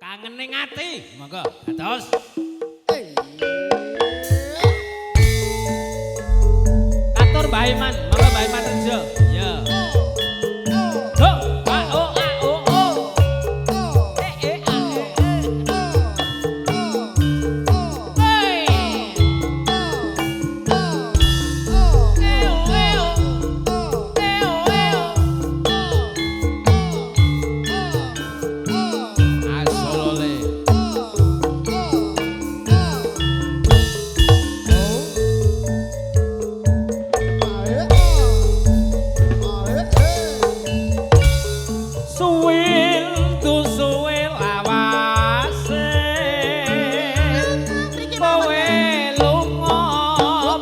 Kangen ning ati. Monggo, dados. Katur Mbah Iman, monggo Mbah Iman Rejo. Ya. Ho, a o a o o. E e a e e. Hey. E o e o. E o e o. Asolole. Suwil tu suwil awase. Kowe lunga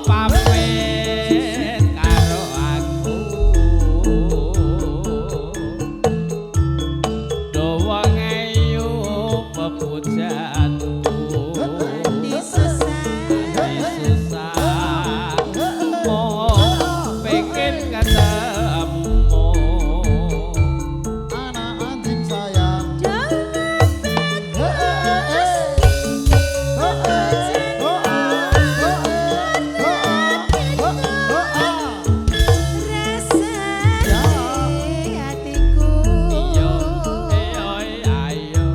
pamit karo aku. Dawa ngayu pepujanku. Susah mung pengen ketemu. Anak anjing sayang. Iya, iya, ayo.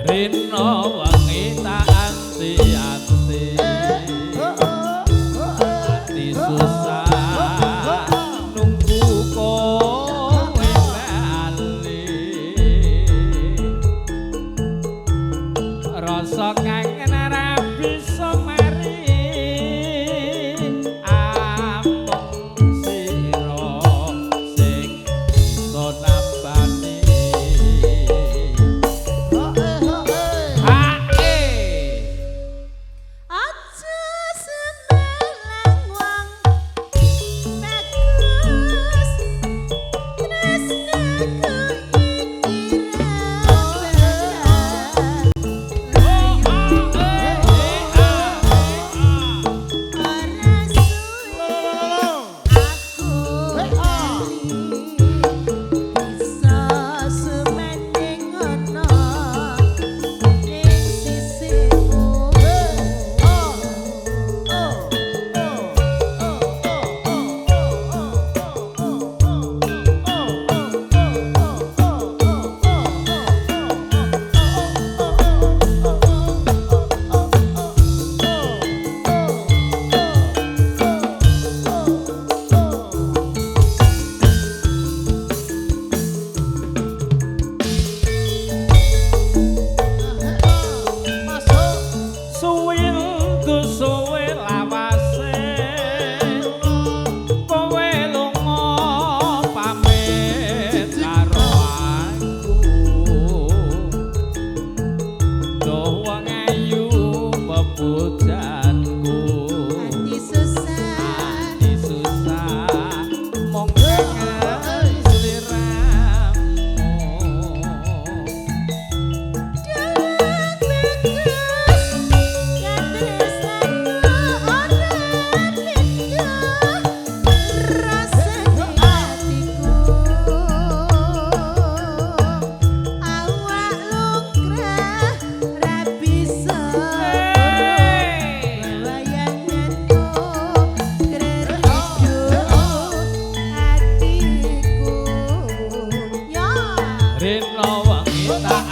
Rino wengi tak anti-anti. Ati susah nunggu kowe bali. Rasa kangen ora bisa mari. Amung sira sing iso nambani. Hae. Aja semelang wong bagus tresnaku iki ra ora suwe aku bali bisa sumandhing ana ning sisimu. Suwil tu suwe lawase. Kowe lunga pamit karo aku. Duh wong ayu pepujanku. Ati susah Ati susah mung kangen sliramu. Dalan bagus katresnanku ora beda rasane atiku awak lungkrah ra bisa wayanganmu kredo atiku ya. Rino wengi tak